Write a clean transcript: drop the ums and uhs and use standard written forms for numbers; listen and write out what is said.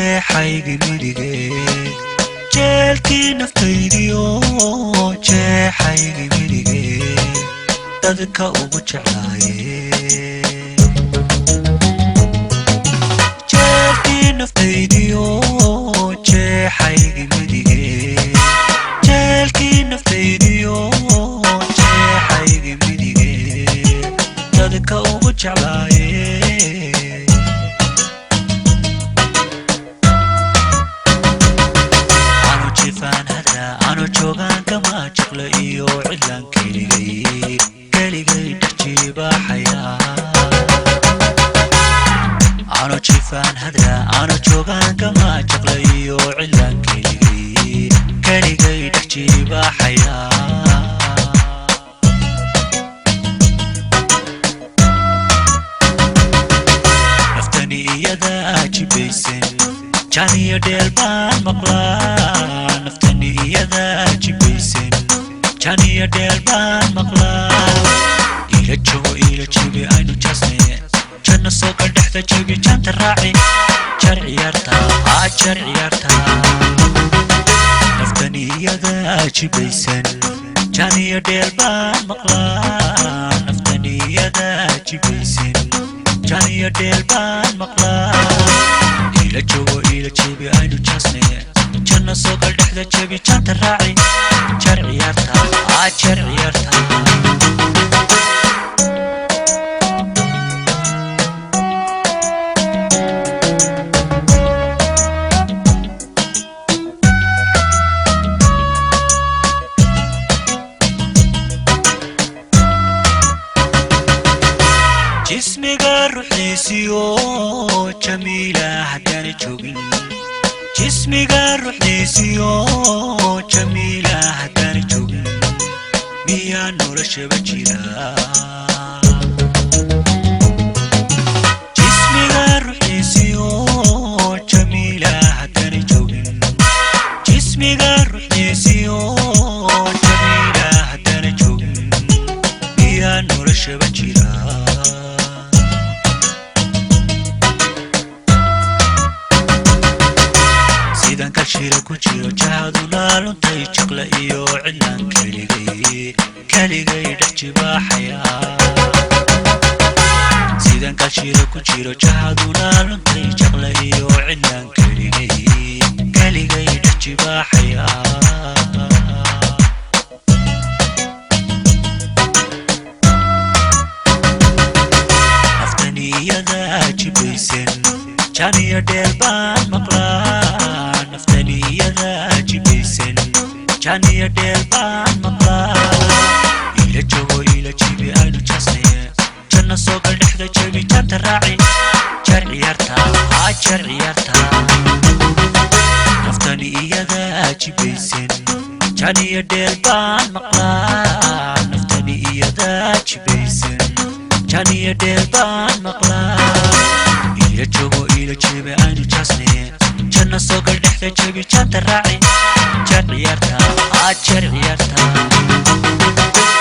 Jeexaygi midige, jeelkii naftaydiyo, jeexaygi midige, dadka ugu jeclaaye. Jeelkii naftaydiyo, jeexaygi midige, jeelkii naftaydiyo, jeexaygi midige, dadka ugu jeclaaye. Anu jifaan hada anu joogaan kama jaqla iyo cidlaan keligay keligay dhex jibaaxaya. Anu jifaan hada anu joogaan kama jaqla iyo cidlaan keligay keligay dhex jibaaxaya. Naftani iyadaa jibaysan, janiyo dheel baan maqlaa. Naftani iyadaa jibaysan, janiyo dheel baan maqlaa. Ila joogo, ila jibi, aynu jasne janna soo gal dhexda, jebi janta raaci, jar ciyaarta aa jar ciyaarta. Naftani iyadaa jibaysan, janiyo dheel baan maqlaa. Naftani iyadaa jibaysan, janiyo dheel baan maqlaa. Ila joogo, ila jibi, aynu jasne janna soo gal dhexda, jebi janta raaci, jar ciyaarta aa jar ciyaarta. Jismiga ruuxdiisiyo Jamiila haddaana joogin, jismiga ruuxdiisiyo Jamiila haddaana joogin, miyaa noloshaba jira? Jismiga ruuxdiisiyo Jamiila haddaana joogin, jismiga ruuxdiisiyo Jamiila haddaana joogin, miyaa noloshaba jira? Sidan kalshira ku jiro jahadu laaluntay, jaqla iyo cidlaan keligay keligay dhex jibaaxaya. Sidan kalshira ku jiro jahadu laaluntay, jaqla iyo cidlaan keligay keligay dhex jibaaxaya. Naftani iyadaa jibaysan, janiyo dheel baan maqlaa. Naftani iyadaa jibaysan, janiyo dheel baan maqlaa. Ila joogo, ila jibi, aynu jasne janna soo gal dhexda, jebi janta raaci, jar ciyaarta aa jar ciyaarta. Naftani iyadaa jibaysan, janiyo dheel baan maqlaa. Naftani iyadaa jibaysan, janiyo dheel baan maqlaa. Ila joogo, ila jibi, aynu jasne janna soo gal dhexda, jebi janta raaci, jar ciyaarta aa jar ciyaarta.